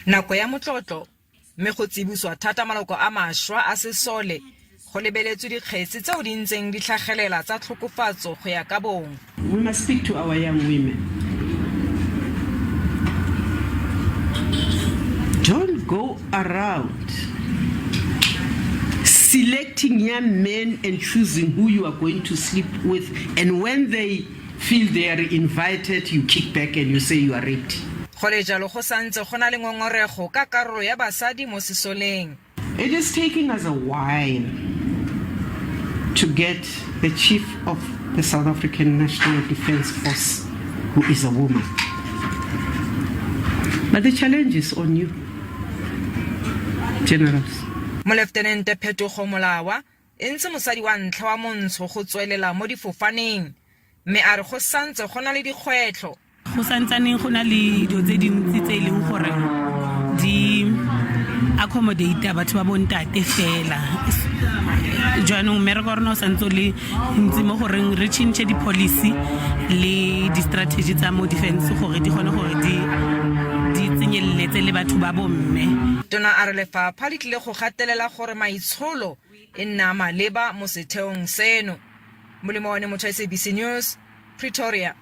Nako ya motlotlo mme go tsiboswa thata maloko a mašwa a sesole go lebeletswe dikgetse tseo di ntseng di tlhagelela tsa tlhokofatso go ya ka bong. We must speak to our young women. Don't go around selecting young men and choosing who you are going to sleep with and when they feel they are invited you kick back and you say you are raped. Go le jalo go santse go na le ngongorego ka karolo ya basadi mo sesoleng. It is taking us a while to get the chief of the South African National Defence Force who is a woman. But the challenge is on you, generals. Moleftenente Phetogo Molawa e ntse mosadi wa ntlha wa montsho go tswelela mo difofaneng mme a re go santse go na le dikgwetlho. Go santsaneng go na le dilo tse dintsi tse e leng gore di accommodate batho ba bontate fela jaanong mmereko wa rona o santse o le ntsi mo goreng re change di-policy le di-strategy tsa mo defense gore di kgone gore di di tsenyeletse le batho ba bomme. Tona a re lefapha le tlile go gatelela gore maitsholo e nna maleba mo setheong seno. Molemo one motho SABC News, Pretoria.